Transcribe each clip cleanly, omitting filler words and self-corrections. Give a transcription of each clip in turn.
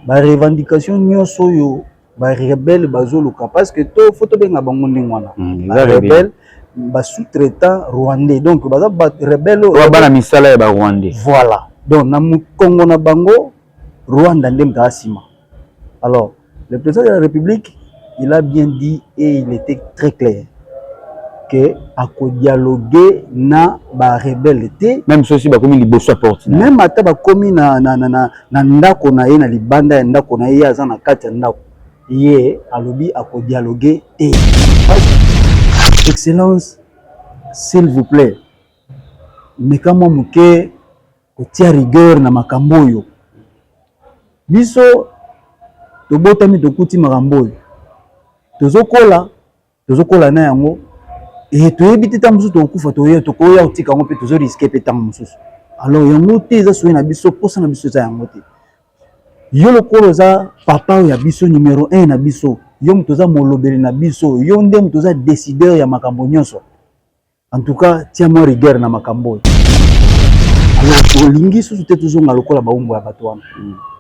Ba revendication nyonso oyo ba rebelle bazoluka, parce que to faut tobenga bango ndenge wana, ba rebelle, ba sous-traitant rwandais, donc baza ba rebelle oyo bana misala ya ba rwandais. Voilà, donc na mokongo na bango Rwanda nde moto nsima. Alors le président de la République, il a bien dit et il était très clair que akodialogue na ba rebelle te. Même soki bakomi liboso ya porte. Même ata bakomi na ndako na ye, na libanda ya ndako na ye, ye aza na kati ya ndako, ye alobi akodialogue te. Excellence, s'il vous plaît, meka mwa moke kotia rigueur na makambo oyo. Biso tobotami, tokuti makambo oyo, tozokola, tozokola na yango e toyebi te ntango mosusu tokokufa, toya tokoya kotika yango mpe tozorisquer mpe ntango mosusu. Alors yango te eza soye na biso, mposa na biso eza yango te. Yo lokola oza papa oyo ya biso, numéro 1 na biso, yo moto oza molobeli na biso, yo nde moto oza décideur ya makambo nyonso. En tout cas, tia mwa rigueur na makambo oyo. Alors tolingi susu te tozonga lokola baumbu ya bato wana.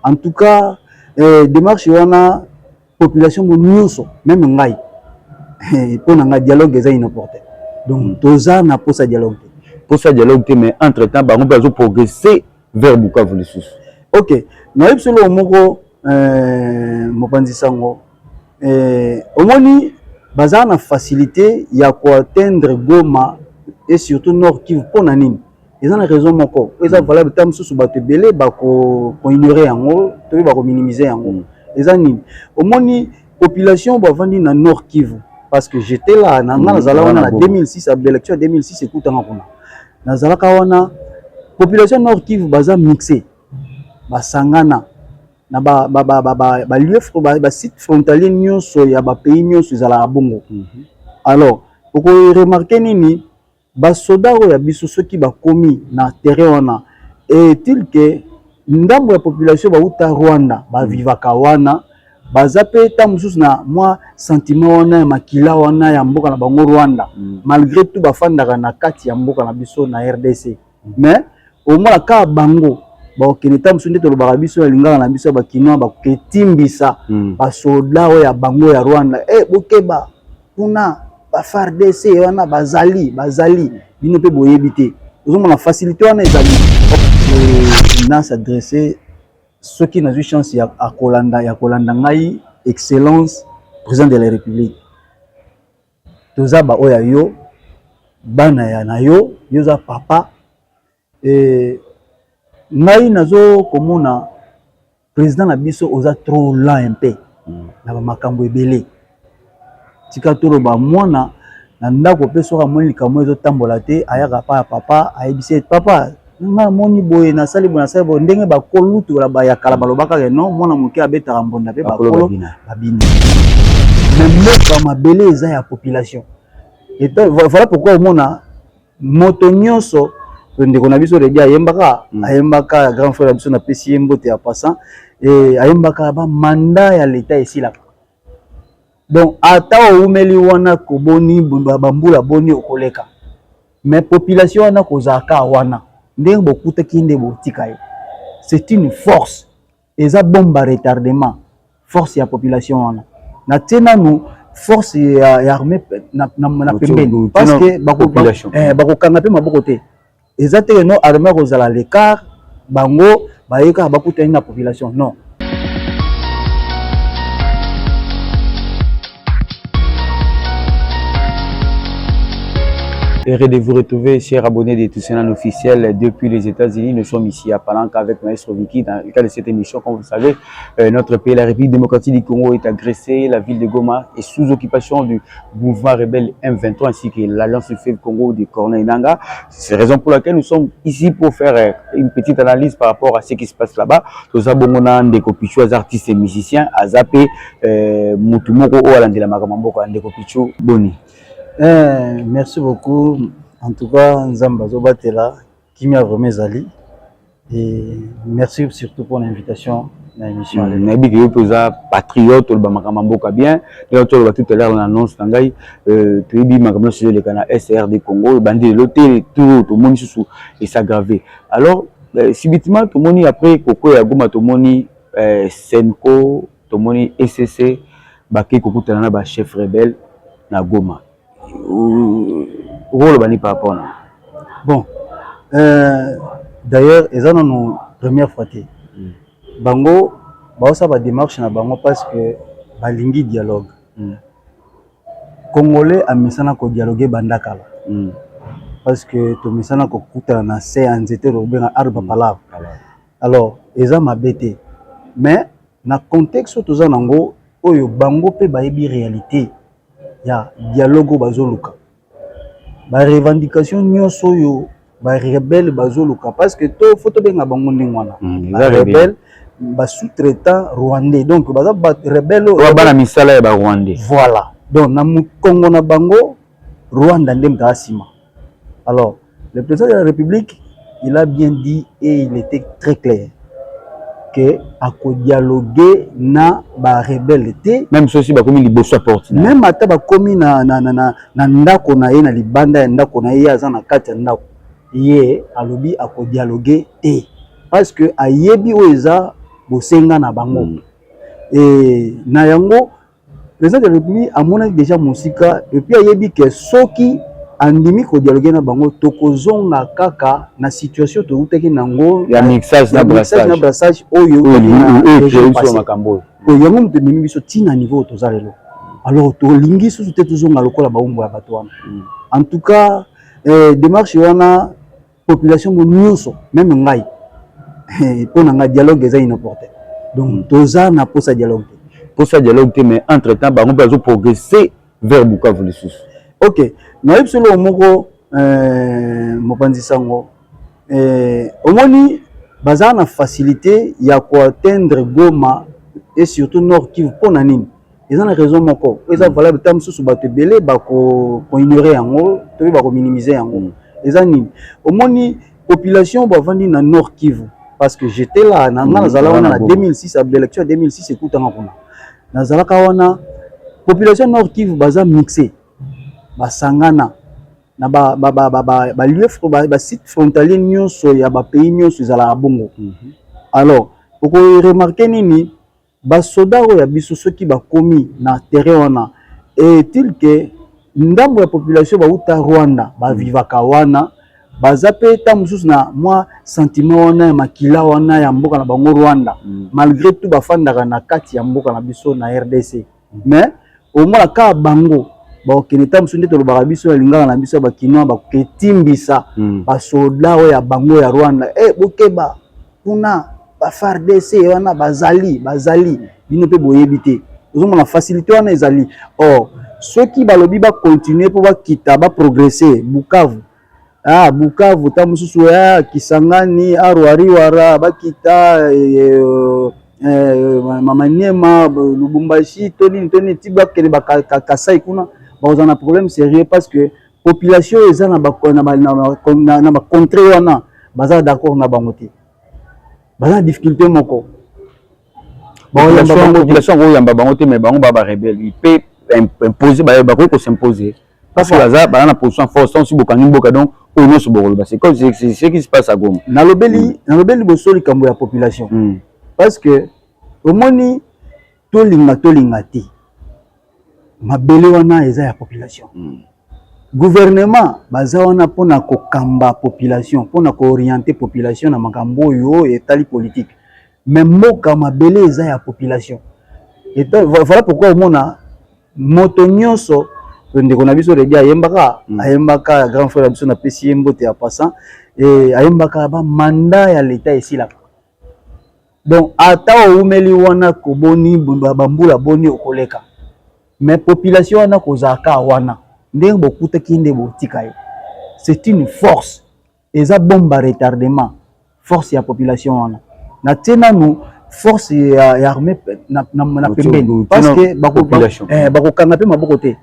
En tout cas, démarche wana, population mo nyonso, même ngai, mpo na ngai dialogue eza inopportun. Donc toza na posa dialogue te. Posa dialogue te, mais entre temps bango mpe bazoprogresser vers Bukavu lisusu. Ok, nayebi solo moko, mopanzi sango, omoni baza na facilité ya koatteindre Goma et surtout Nord Kivu. Mpo na nini? Eza na raison moko oyo eza valable. Ta mosusu bato ebele bakoignore yango to mpe bakominimize yango. Eza nini? Omoni population bavandi na Nord Kivu, parce que j'étais là na nga, nazala wana na 2006, élection ya 2006 ekutanga kuna, nazalaka wana. Population Nord Kivu baza mixé, basangana na balieu, basite frontalier nyonso ya bapays nyonso ezalaka bongo. Alors okoremarquer nini? Basoda oyo ya biso, soki bakomi na terrain wana, est-il que ndambo ya population bauta Rwanda bavivaka wana, baza mpe ta mosusu na mwa sentiment wana ya makila wana ya mboka na bango Rwanda. Malgré tout bafandaka na kati ya mboka na biso na RDC, mais omona kaka bango bakokende ta mosusu, nde tolobaka biso ya lingaka na biso ya bakinois, bakoketimbisa basoda oyo ya bango ya Rwanda: "E, bokeba kuna, ba FARDC wana bazali, bazali." Bino mpe boyebi te, ozomona facilité wana ezali na s'adresse. Soki nazwi chance ya kolanda ngai, excellence président de la République, toza baoyo ya yo, bana ya na yo, yo oza papa. Ngai nazo komona président na biso oza trop lent un peu na bamakambo ebele. Tika toloba, mwana na ndako mpe soki amoni likambo ezotambola te, ayaka pa ya papa, ayebisi ye: "Papa, nga namoni boye, nasali boye, nasali boye." Ndenge bakolutu ya kala balobaka ke non, mwana moke abetaka mbonda mpe bakolo babini. Mais mboka, mabele eza ya population. Et voilà pourquoi omona moto nyonso, ndeko na biso Redi ayembaka, ayembaka, grand frère na biso, napesi ye mbote ya passant, ayembaka bamanda ya leta esilaka. Donc ata oumeli wana koboni bambula boni okoleka, mais population wana kozalaka wana ndenge bokutaki nde botika ye. C'est une force, eza bombe à retardement, force ya population wana. Natie nanu force ya armée na pembeni, parce que bakokanga mpe maboko te. Eza te no armée kozala l'écart, bango baye kaka bakutani na population, non. Heureux de vous retrouver, chers abonnés de Toussaint officiel depuis les États-Unis. Nous sommes ici à Palanca avec Maestro Vicky. Dans le cadre de cette émission, comme vous le savez, notre pays, la République démocratique du Congo, est agressée. La ville de Goma est sous occupation du mouvement rebelle M23 ainsi que l'Alliance du Fleuve Congo de Corneille Nanga. C'est la raison pour laquelle nous sommes ici pour faire une petite analyse par rapport à ce qui se passe là-bas. Toza bongo na Ndeko Pichou, artiste et musicien, aza pe mutu moko oyo alandela makambo mboka. Ndeko Pichou, boni? Merci beaucoup. En tout cas, Nzambe azobatela, kimia vraiment ezali. Et merci surtout pour l'invitation na émission. Nayebi ke yo mpe oza patriote, oloba makambo ya mboka bien. Ndenge toloba tout à l'heure na annonce na ngai, toyebi makambo nyonso ezoleka na SRD Congo, ebandi lelo te. Tour tomoni susu es'aggrave. Alors subitement tomoni après kokwea ya Goma, tomoni CENCO, tomoni ECC bakei kokutana na bachef rebelle na Goma. Okoloba nini par rapport na? Bon, d'ailleurs eza nano première fois te. Bango baosala badémarche na bango parce que balingi dialogue. Congolais amesana kodialogue banda kala, parce que tomesana kokutana na se ya nzete, tokobenga arbre palabre. Alors eza mabe te, mais na contexte oyo toza nango oyo, bango mpe bayebi réalité ya dialogue oyo bazoluka, barevendication nyonso oyo barebele bazoluka, parce que to faut tobenga bango ndenge wana. Barebele, basous-traitant rwandais, donc baza barebele. Oyo bana misala ya barwandais. Voilà, donc na mokongo na bango Rwanda nde moto nsima. Alors le président de la République, il a bien dit et il était très clair que akodialogue na barebele te. Même soki bakomi liboso ya porte. Même ata bakomi na ndako na ye, na libanda ya ndako na ye, ye aza na kati ya ndako, ye alobi akodialogue te, parce que ayebi oyo eza bosenga na bango. E na yango président de la République amonaki déjà mosika et puis ayebi ke soki andimi kodialogue na bango, tokozonga kaka na situation toutaki nango. Ya mixage na brassage. Na brassage oyo. Oyo makambo. Oyo yango moto ememi biso ntina niveau oyo toza lelo. Alors tolingi susu te tozonga lokola baumbu ya bato wana. En tout cas, démarche wana, population mo nyonso, même ngai, mpo na ngai dialogue eza inopportun. Donc toza na posa dialogue te. Posa dialogue te, mais entre temps bango mpe bazoprogresser vers Bukavu lisusu. Ok, nayebi biso eloko moko, mopanzi sango, omoni baza na facilité ya koatteindre Goma et surtout Nord Kivu. Mpo na nini? Eza na raison moko eza valable. Ta mosusu bato ebele bakoignore yango to mpe bakominimize yango. Eza nini? Omoni population bavandi na Nord Kivu, parce que j'étais là na nga, nazala wana na 2006, élection ya 2006 ekutanga kuna, nazalaka wana. Population Nord Kivu baza mixé, basangana na balieu, basite frontalier nyonso ya bapays nyonso ezalaka bongo. Alors okoremarquer nini? Basoda oyo ya biso, soki bakomi na terrain wana, est-il que ndambo ya population bauta Rwanda bavivaka wana, baza mpe ta mosusu na mwa sentiment wana ya makila wana ya mboka na bango Rwanda. Malgré tout bafandaka na kati ya mboka na biso na RDC, mais omona kaka bango bakokende ta mosusu, nde tolobaka biso alingaka na biso ya bakinois, bakoketimbisa basoda oyo ya bango ya Rwanda: "E, bokeba kuna, ba FARDC wana bazali bino mpe boyebi te." Ozomona facilité wana ezali. Or soki balobi bacontinue mpo bakita, baprogresse Bukavu, Bukavu ta mosusu, Kisangani, Arwariwara, bakita Mamaniema, Lubumbashi, to nini to nini, ti bakende Kasai kuna, bakozala na problème sérieux, parce que population eza na bacontrée wana baza d'accord na bango te, baza na difficulté moko. Population koyamba bango te, mais bango ba barebele, il peut imposer, bakoki kos'imposer parce que baza na position force. Tant si bokangi mboka, donc oyo nyonso bokoloba, c'est comme c'est ce qui se passe à Goma. Nalobeli liboso likambo ya population, parce que omoni, tolinga tolinga te, mabele wana eza ya population. Gouvernement baza wana mpona kokamba population, mpona koorienter population na makambo oyo etali politique, mais mboka, mabele eza ya population. Et voilà pourquoi omona moto nyonso, ndeko na biso Redi ayembaka, ayembaka, grand frère na biso, napesi ye mbote ya passant, ayembaka bamanda ya leta esilaka. Donc ata oumeli wana koboni bambula boni, okoleka, mais population wana kozalaka wana ndenge bokutaki nde botika ye. C'est une force, eza bombe à retardement, force ya population wana. Natie nanu force ya armée na pembeni, parce que bakokanga mpe maboko te.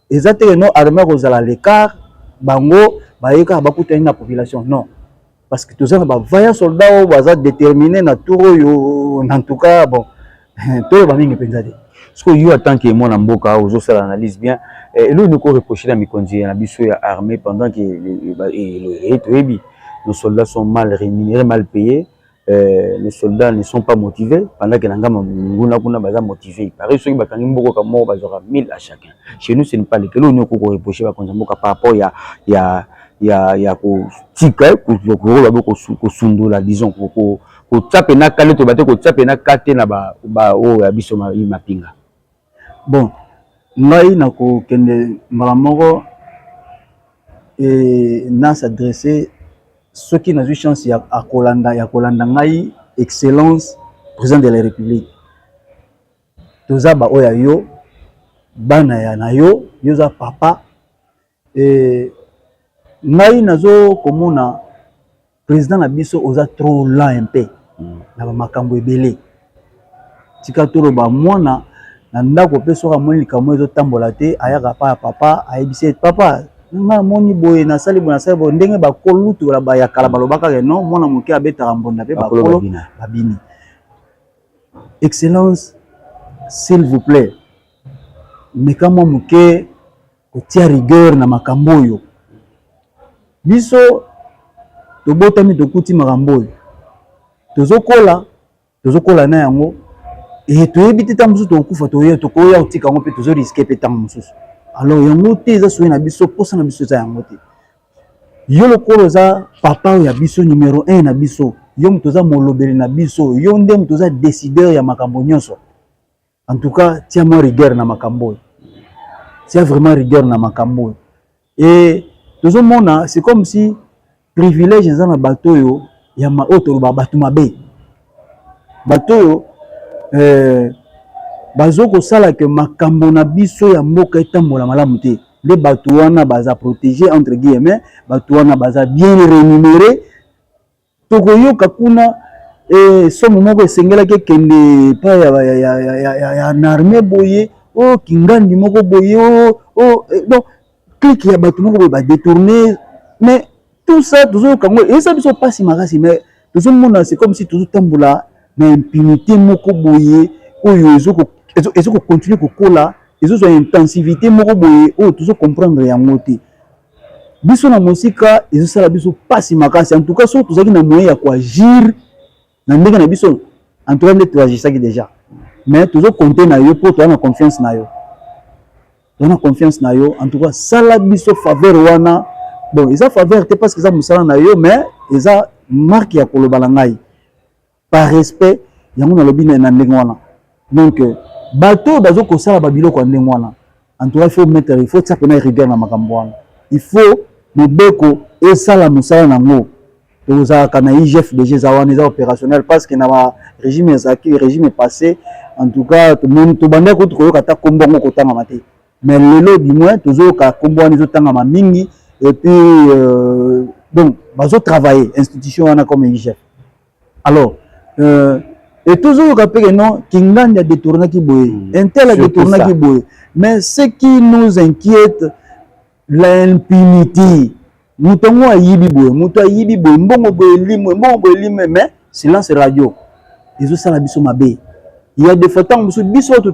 Eza te no armée kozala l'écart, bango baye kaka bakutani na population, non, parce que toza na bavaillant soldat oyo baza déterminé na tour oyo. En tout cas, bon, toyeba mingi mpenza te. Parce que yo, en tant que mwana mboka, ozosala analyse bien, eloko nini koreproche na mikonzi na biso ya armée pendant que toyebi nos soldats sont mal rémunérés, mal payés? Les soldats ne sont pas motivés pendant que na ngambo nguna kuna baza motivé. Pareil, soki bakangi mboka moko, bazwaka 1000 à chacun. Chez nous, ce n'est pas le oyo oko reprocher bakonzi mboka par rapport ya kotika koloba kosundola, disons kotia pena kale to bate kotia pena kate na ba oyo ya biso mapinga. Bon, ngai nakokende mbala moko na s'adresser, soki nazwi chance ya kolanda ngai, Excellence Président de la République, toza baoyo ya yo, bana ya na yo, yo oza papa. Ngai nazo komona président na biso oza trop lent un peu na bamakambo ebele. Tika toloba, mwana na ndako mpe soki amoni likambo ezotambola te, ayaka pa ya papa, ayebisi ye: "Papa, nga namoni boye, nasali boye, nasali boye." Ndenge bakolutu ya kala balobaka ke non, mwana moke abetaka mbonda mpe bakolo babini. Excellence, s'il vous plaît, meka mwa moke kotia rigueur na makambo oyo. Biso tobotami, tokuti makambo oyo, tozokola, tozokola na yango. E toyebi te ntango mosusu tokokufa, toya tokoya kotika yango mpe tozorisquer mpe ntango mosusu. Alors yango te eza soye na biso, mposa na biso eza yango te. Yo lokola oza papa oyo ya biso, numéro 1 na biso, yo moto oza molobeli na biso, yo nde moto oza décideur ya makambo nyonso. En tout cas, tia mwa rigueur na makambo oyo, tia vraiment rigueur na makambo oyo. E tozomona, c'est comme si privilège eza na bato oyo ya oyo toloba bato mabe, bato oyo bazokosala ke makambo na biso ya mboka etambola malamu te. Nde bato wana baza protégé, entre guillemets, bato wana baza bien rémunéré. Tokoyoka kuna somo moko esengelaki ekende epai ya armée boye, o kingandi moko boye, o donc clique ya bato moko boye badétourné. Mais tout ça, tozoyoka yango, eza biso mpasi makasi. Mais tozomona, c'est comme si tozotambola na impunité moko boye oyo ezokocontinuer kokola, ezozwa intensivité moko boye oyo tozocomprendre yango te. Biso na mosika, ezosala biso mpasi makasi. En tout cas, soki tozalaki na moyen ya koagir na ndenge na biso, en tout cas nde toagisaki déjà. Mais tozocompter na yo mpo toza na confiance na yo, toza na confiance na yo. En tout cas, sala biso faveur wana. Bon, eza faveur te parce que eza mosala na yo, mais eza marque ya koloba na ngai par respect. Yango nalobi na ndenge wana. Donc bato oyo bazokosala babiloko ya ndenge wana, en tout cas, il faut mettre, il faut tia pena rigueur na makambo wana. Il faut mobeko esala mosala nango. Tozalaka na IGF déjà, eza wana, eza opérationnel, parce que na ba régime ezalaki, régime passé, en tout cas tobandaki kutu koyoka ata kombo yango kotangama te. Mais lelo, du moins, tozoyoka kombo wana ezotangama mingi. Et puis donc bazotravailler institution wana comme IGF. Alors et tozoyoka mpe ke non, Kingandi adétournaki boye, un tel adétournaki boye. Mais ce qui nous inquiète, l'impunité. Moto yango ayibi boye, moto ayibi boye, mbongo boye elimwe, mbongo boye elimwe, mais silence radio. Ezosala biso mabe. Ya des fois, ntango mosusu biso oyo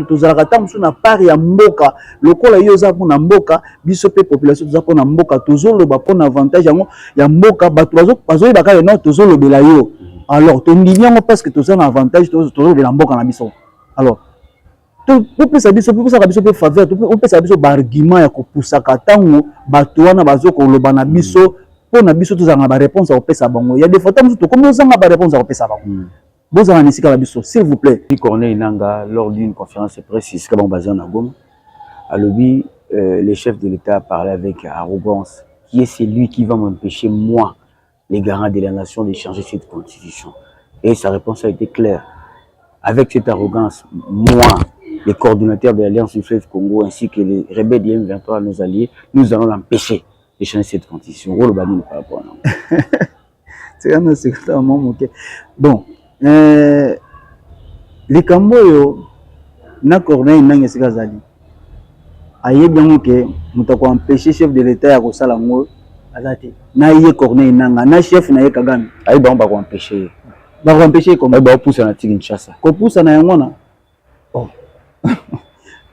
tozalaka ntango mosusu na part ya mboka, lokola yo oza mpona mboka, biso mpe population toza mpona mboka, tozoloba mpona avantage yango ya mboka. Bato bazoyeba kaka no tozolobela yo. Alors tondimi yango parce que toza na avantage, tozolobela mboka na biso. Alors topesa biso, topesaka biso mpe faveur, opesaka biso baargument ya kopusaka ntango bato wana bazokoloba na biso, mpo na biso tozalaka na baréponse ya kopesa bango. Ya des fois, ntango mosusu tokomi ozanga baréponse ya kopesa bango. Bozala na esika na biso, s'il vous plaît. Corneille Nanga, lors d'une conférence de presse esika bango baza na Goma, alobi le chef de l'État a parlé avec arrogance: "Qui est celui qui va m'empêcher, moi, les garants de la nation, de changer cette constitution?" Et sa réponse a été claire: "Avec cette arrogance, moi, les coordonnateurs de l'Alliance du Fleuve Congo ainsi que les rebelles du M23, nos alliés, nous allons l'empêcher de changer cette constitution." Oloba nini par rapport à Tika sekata mwa moke. Bon, likambo oyo na Corneille Nangaa, esika azali, ayebi yango ke moto akoempêcher chef de l'État ya kosala yango aza te. Na ye Corneille Nangaa, na chef na ye Kagame. Ayebi bango bakoempêcher ye. Bakoempêcher ye comment? Bakopusa na ti Kinshasa. Kopusa na yango wana, oh.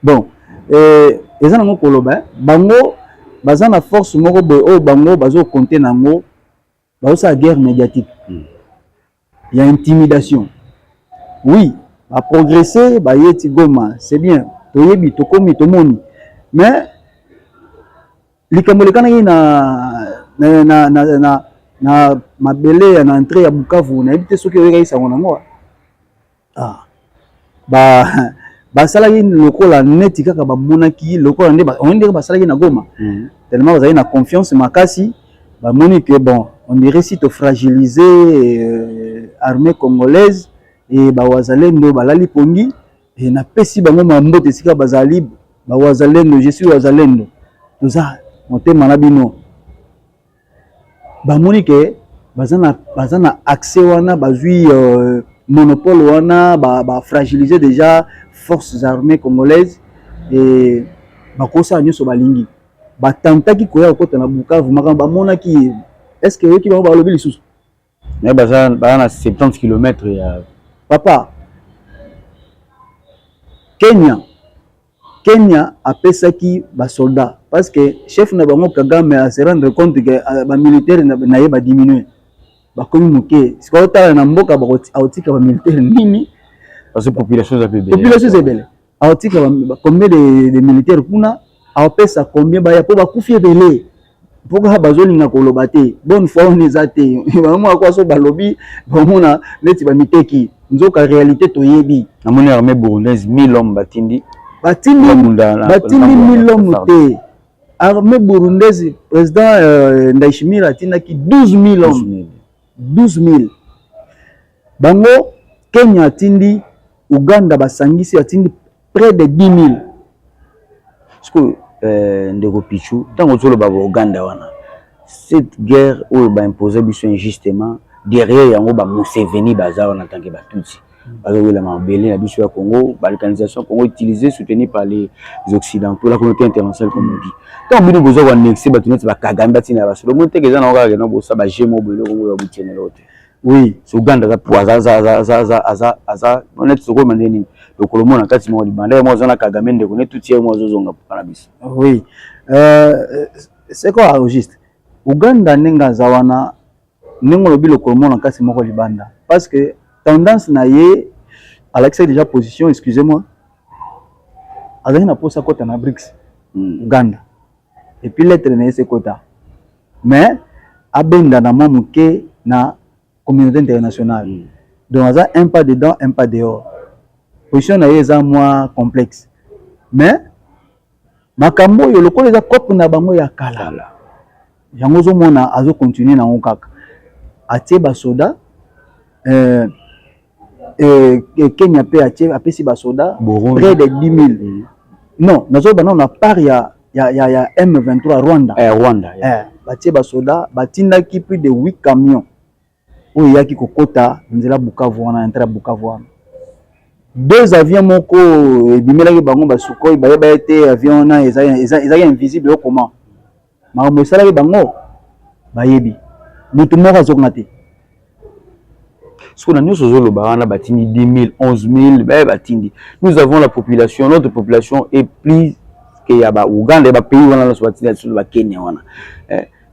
Bon, eza nango koloba, bango baza na force moko boye oyo bango bazocompter nango, bazosala guerre médiatique. Ya intimidation. Oui, baprogresse, baye ti Goma, c'est bien, toyebi, tokomi, tomoni. Mais likambo elekanaki na mabele ya na entrée ya Bukavu, nayebi te soki oyekaki sango nango. Ah. Basalaki lokola neti kaka bamonaki lokola nde ndenge basalaki na Goma. Tellement bazali na confiance makasi, bamoni que bon, on dirait si tofragiliser armée congolaise e bawazalendo balali pongi. E napesi bango mambote esika bazali, bawazalendo, je suis wazalendo, toza motema na bino. Bamoni ke baza na accès wana, bazwi monopole wana, bafragiliser déjà forces armées congolaises e bakosala nyonso balingi. Batantaki koya kokɔta na Bukavu, makambo bamonaki, est ce que oyoki bango balobi lisusu? Mais baza na 70 km ya Papa, Kenya apesaki basoldat parce que chef na bango Kagame ase rendre compte ke bamilitaire na ye badiminue, bakomi moke. Sikoyo otala na mboka aotika bamilitaire nini? Parce que population eza mpe ebele. Population eza ebele. Aotika combien de militaire kuna? Aopesa combien baya? Mpo bakufi ebele, mpo kaka bazolinga koloba te. Bonne foi wana eza te. Bamona kwa so balobi, bamona neti bamiteki, nzoka réalité toyebi. Namoni armée burundaise, 1000 hommes batindi. Batindi, batindi 1000 hommes te. Armée burundaise, président Ndayishimiye atindaki 12 000 hommes, 12 000. Bango Kenya atindi, Uganda basangisi, atindi près de 10 000. Sikoyo, ndeko Pichu, ntango ozoloba bauganda wana, cette guerre oyo baimpose biso injustement, derrière yango bamuseveni baza wana, tant que batutsi bazowela mabele na biso ya Congo, balkanisation Congo utilisé, soutenu par les Occidentaux, la communauté internationale comme on dit. Ntango bino boza koannexe bato neti bakagame, batina basolo, omoni teke eza nango kaka kena bosa bagemo boye, eloko oyo babutienelo te. So Uganda aza neti sokoma nde nini, lokolo mona kati moko libanda, ye moko aza na Kagame, ndeko ne tuti, ye moko azozonga na biso. Oui, c'est quoi au juste? Uganda ndenge aza wana, ndenge olobi, lokolo moko na kati, moko libanda, parce que tendance na ye alakisaki déjà position, excusez-moi, azalaki na posa kota na BRICS. Uganda, et puis lettre na ye se kota, mais abenda na mwa moke na communauté internationale. Donc aza un pas dedans, un pas dehors. Position na ye eza mwa complexe, mais makambo oyo lokola eza cope na bango ya kala, yango ozomona azocontinue nango kaka, atie basoda. Kenya mpe atie, apesi basoda près de 10 000. Non, nazoba nano na part ya M23 Rwanda. Rwanda. Batie basoda, batindaki plus de 8 camions oyo eyaki kokota nzela Bukavu wana, entrée ya Bukavu wana. Deux avions moko ebimelaki bango, basukoi, bayeba ete avion wana ezalaki invisible. Yo comment makambo esalaki bango, bayebi motu moko azonga te. Soki na nyonso ozoloba wana, batindi 10 000, 11 000, baye batindi. Nous avons la population, notre population est plus ke ya bauganda, ya bapays wana nyonso batindi biso, bakenya wana.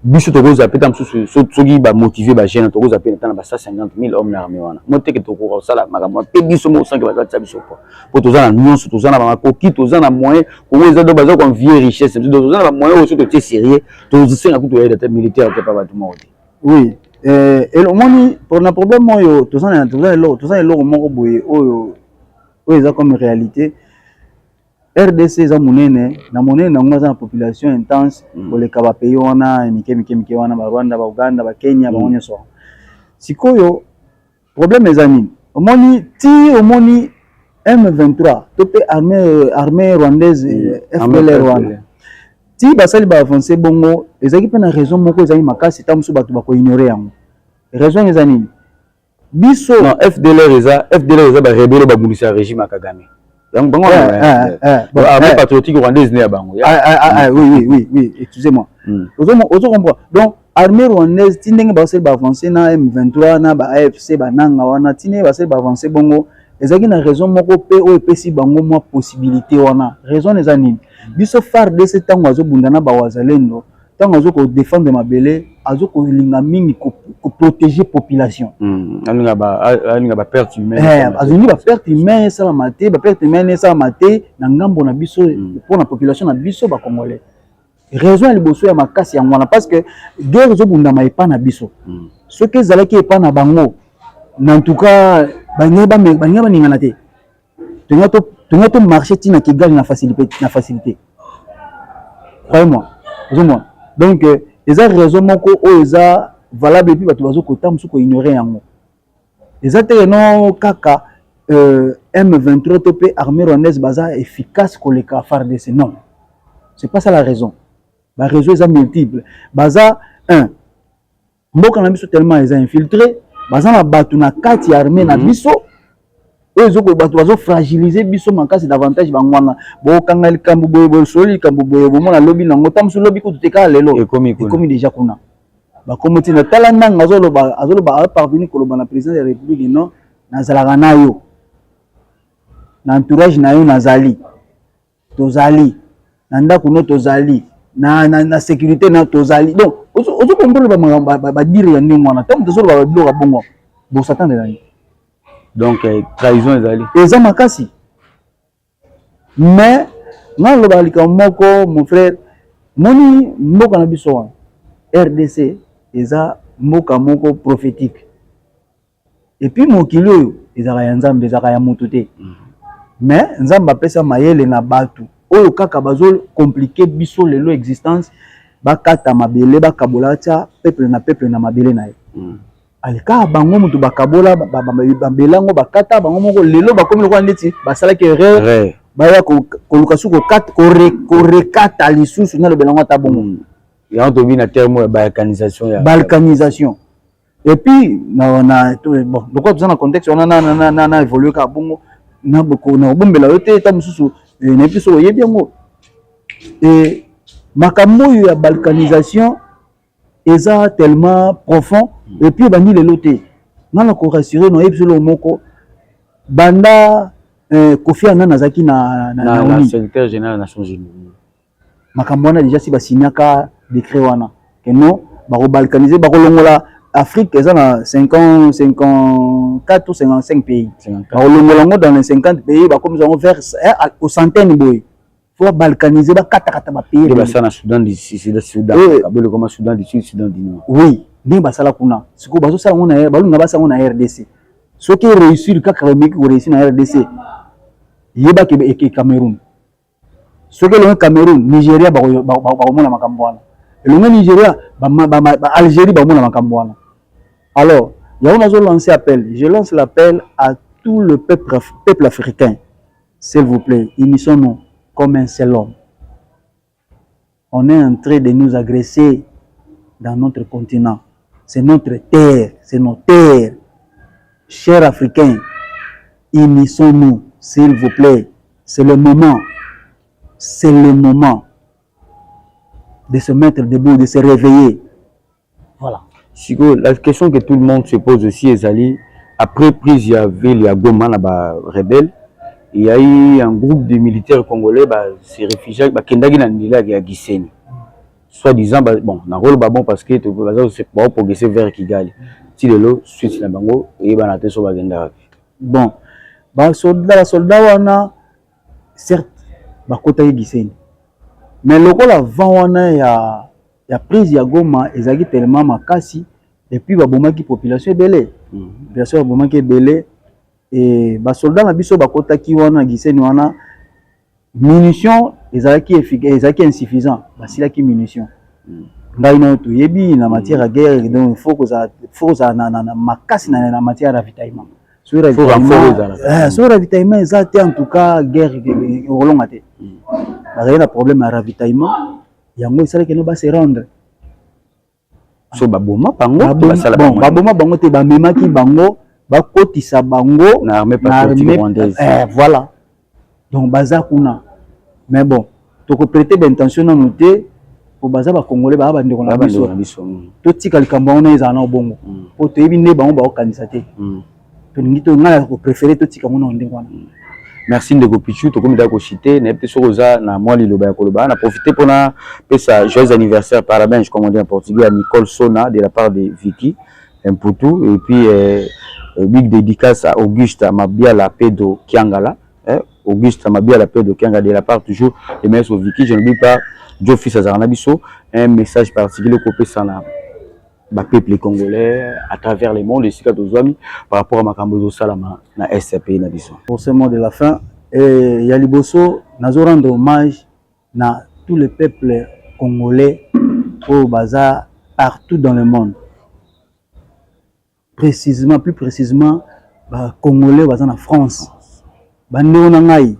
Biso tokozwa mpe ta mosusu, soki bamotive bajeune, tokozwa mpe ta na ba 150 000 hommes na armée wana. Mo teke tokoka kosala makambo mpe biso moko sanke baza biso po po toza na nyonso, toza na bamakoki, toza na moyen. Kongo eza do baza koenvier richesse biso, toza na bamoyen oyo soki totie sérieux, tosenga kutu oyeda te militaire te pa bato moko te. Oui, omoni, na problème oyo toza eloko moko boye oyo eza comme réalité. RDC eza monene, na monene nango aza na population intense koleka bapays wana mike mike mike wana, barwanda, bauganda, bakenya, bango nyonso. Sikoyo problème eza nini? Omoni ti omoni M23 to mpe armée rwandaise, FDLR wana, ti basali baavance bongo, ezalaki mpe na raison moko ezali makasi. Ta mosusu bato bakoignore yango. Raison eza nini? Biso Non, FDLR eza, FDLR eza barebele babundisa régime ya Kagame. Bango armée patriotique rwandaise ne ya bango. Oui, excusez-moi. Ozo comprendre? Donc armée rwandaise, ti ndenge basali baavance na M23 na ba AFC bananga wana, ti ndenge basali baavance bongo, ezalaki na raison moko mpe oyo epesi bango mwa possibilité wana. Raison eza nini? Biso FARDC, ntango azobunda na bawazalendo, Ntango azo kodéfendre mabele, azo kolinga mingi koprotéger population. Alinga baperte humaine. Azolingi baperte humaine esalama te, baperte humaine esalama te na ngambo na biso, mpona population na biso bacongolais. Raison ya liboso ya makasi yango wana, parce que guerre ezobundama epa na biso. Soki ezalaki epa na bango, na en tout cas balingi baningana te, tonga to marché ntina Kigali na facilité, na facilité, croyez-moi. Ozomona, donc eza raison moko oyo eza valable. Et puis bato bazokota mosusu koignore yango. Eza te no kaka M23 to mpe armée rwandaise baza efficace koleka FARDC. Non, c'est pas ça la raison. Baraison eza multiple. Baza un mboka na biso tellement eza infiltré, baza na bato na kati ya armée na biso oyo ezoko bato bazofragilize biso makasi davantage. Bango wana bokanga likambo boye, bosoli likambo boye, bomona lobi nango ta mosu, lobi kutu te, kaka lelo ekomi déjà kuna. Bakomi ntina tala ndanga azoloba, azoloba, aparvenir koloba na président ya République: non, nazalaka na yo, na entourage na yo, nazali, tozali na ndako no, tozali na sécurité na tozali. Donc ozokomprendre badire ya ndenge wana. Ntango tozoloba babiloko ya bongo, bosatandela nini? Donc trahison ezali. Eza makasi. Mais nga nalobaka likambo moko, mon frère. Moni mboka na biso wana, RDC, eza mboka moko prophétique. Et puis mokili oyo ezalaka ya Nzambe, ezalaka ya motu te. Mais Nzambe apesa mayele na bato oyo kaka bazocompliquer biso lelo existence. Bakata mabele, bakabola, atia peuple na peuple na mabele na ye. Aleka bango moto bakabola mabele yango, bakata bango moko. Lelo bakomi lokola neti basalaki erreur, baya koluka su korekata lisusu. Nalobela yango ata bongo. Yango tobi na terme ya balkanisation. Ya balkanisation. Et puis na bon, lokola toza na contexte wana, na évolue kaka bongo, na kobombela yo te. Ta mosusu nayebi soki oyebi yango, e makambo oyo ya balkanisation eza tellement profond. Et puis ebandi lelo te. Nga na korassurer, nayebi biso eloko moko: banda Kofi Annan azalaki na secrétaire général Nations Unies, makambo wana déjà si basignaka décret wana ke non, bakobalkaniser, bakolongola Afrique. Eza na 50, 54 ou 55 pays, bakolongola yango dans les 50 pays, bakomisa yango vers au centaine boye. Faut balkaniser, bakatakata bapays. Basala na Soudan du Sud, Soudan kabelo, Soudan du Sud, Soudan du Nord. Oui, ndenge basala kuna, sikoyo bazosala yango na balunga, basala yango na RDC. Soki réussir kaka, bameki koréussir na RDC, yebaki eke Cameroun. Soki elongi Cameroun, Nigeria bakomona makambo wana. Elongi Nigeria, Algérie bakomona makambo wana. Alors yango nazo appel, je lance l'appel à tout le peuple, peuple africain: s'il vous plaît, unissons-nous comme un seul homme. On est en train de nous agresser dans notre continent. C'est notre terre, c'est nos terres. Chers Africains, unissons-nous, s'il vous plaît. C'est le moment, c'est le moment de se mettre debout, de se réveiller. Voilà. Siko, la question que tout le monde se pose aussi, ezali après prise ya ville ya Goma na ba rebelle, il y a eu un groupe de militaires congolais ba se réfugiés, bakendaki na nzela ya Gisenyi, soi-disant ba, bon, na rôle ba, bon, parce que baza ba progresser vers Kigali. Ti lelo suite na bango eyebana te so bakendaka. Bon, basoldat wana, certes bakotaki Gisenyi, mais lokola vent wana ya prise ya Goma ezalaki tellement makasi, et puis babomaki population ebele, population babomaki ebele. E basoldat na biso bakotaki wana na Gisenyi wana, munition ezalaki insuffisant, basilaki munition. Ngai nayo toyebi na matière ya guerre, donc il faut kozala na makasi na matière ya ravitaillement. Soki ravitaillement eza te, en tout cas guerre ekolonga te. Bazali na problème ya ravitaillement, yango esalaki no base rendre. So baboma bango? Bon, baboma bango te, bamemaki bango, bakotisa bango na armée patriotique rwandaise. Voilà, donc baza kuna. Mais bon, tokoprêter baintention nano te, po baza bacongolais, baa bandeko na biso. Totika likambo yango na ezala na bongo, po toyebi nde bango bakokanisa te. Tolingi to ngai na kopréférer totika yango na ndenge wana. Merci ndeko Pichu. Tokomi da koshite, nayebi te soki oza na mwa liloba ya koloba. Na profite mpona pesa joyeux anniversaire, parabéns comme on dit en portugais, à Nicole Sona de la part de Vicky Mputu et puis big dédicace à Auguste Mabiala Pedro Kiangala, hein, Auguste Mabiala Pedro Kiangala de la part toujours de maître Vicky. Je n'oublie pas Joe Fils azala na biso. Un message particulier kopesa na bapeuple congolais à travers le monde, esika tozwami, par rapport à makambo ezosalama na SCP na biso? Pour ce mot de la fin, et ya liboso, nazo rendre hommage na tout le peuple congolais oyo baza partout dans le monde, précisément, plus précisément bacongolais baza na France. Bandeko na ngai,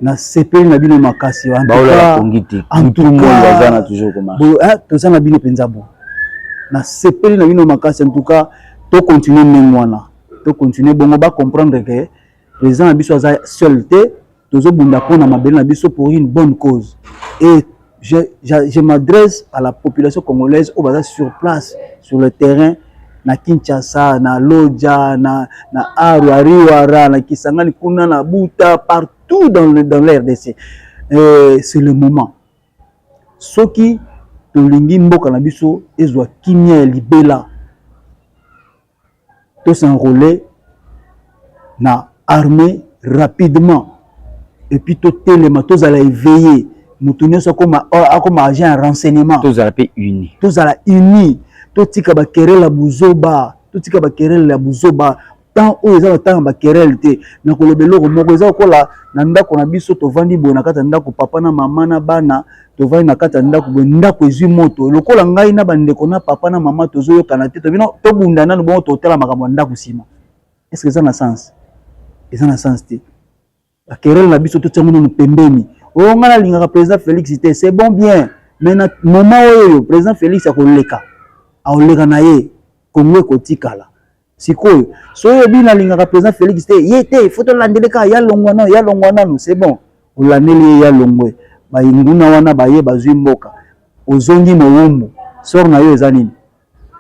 nasepeli na bino makasi. Baolala pongi te, tout le monde aza na toujours komarcher. Toza na bino mpenza. Bo nasepeli na bino makasi. En tout cas, tocontinue ndenge wana, tocontinue bongo. Bacomprendre que président na biso aza seul te. Tozobunda mpona mabele na biso, pour une bonne cause. Et je m'adresse à la population congolaise oyo baza sur place, sur le terrain, na Kinshasa, na Lodja, na Aru, Ariwara, na Kisangani kuna, na Buta, partout dans l'RDC. C'est le moment. Soki tolingi mboka na biso ezwa kimia ya libela, tos'enrôler na armée rapidement et puis totelema, tozala éveillé. Moto nyonso akoma agent ya renseignement. Tozala mpe uni. Tozala uni, totika baquerelles ya buzoba, totika baquerelles ya buzoba. Temps oyo eza batanga baquerelles te. Na koloba eloko moko, eza lokola na ndako na biso, tovandi boye na kati ya ndako, papa na mama na bana, tovandi na kati ya ndako boye, ndako ezwi moto. Lokola ngai na bandeko na papa na mama tozoyokana te, tobino tobunda nanu, bongo totala makambo ya ndako nsima. Est ce que eza na sens? Eza na sens te. Baquerelles na biso, totiango nanu pembeni. Oyo ngai nalingaka président Félix te, c'est bon, bien, mais na moment oyo président Félix akoleka, akoleka na ye, Kongo ekotikala. Sikoyo soki oyebi nalingaka président Félix te, ye te, faut tolandele kaka ya longwa nano, ya longwa nano. C'est bon, olandeli ye, ya longwe, banguna wana baye bazwi mboka, ozongi mowumbu. Sort na yo eza nini?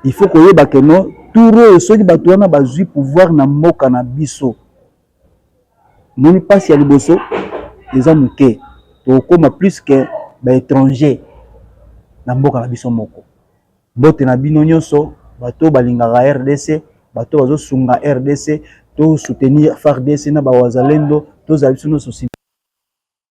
Il faut koyeba que no tour oyo, soki bato wana bazwi pouvoir na mboka na biso, moni mpasi ya liboso eza moke, tokokóma plus que baétranger na mboka na biso moko. Mbote na bino nyonso, bato balingaka RDC, bato bazosunga RDC. Tosoutenir FARDC na bawazalendo, tozala biso nyonso.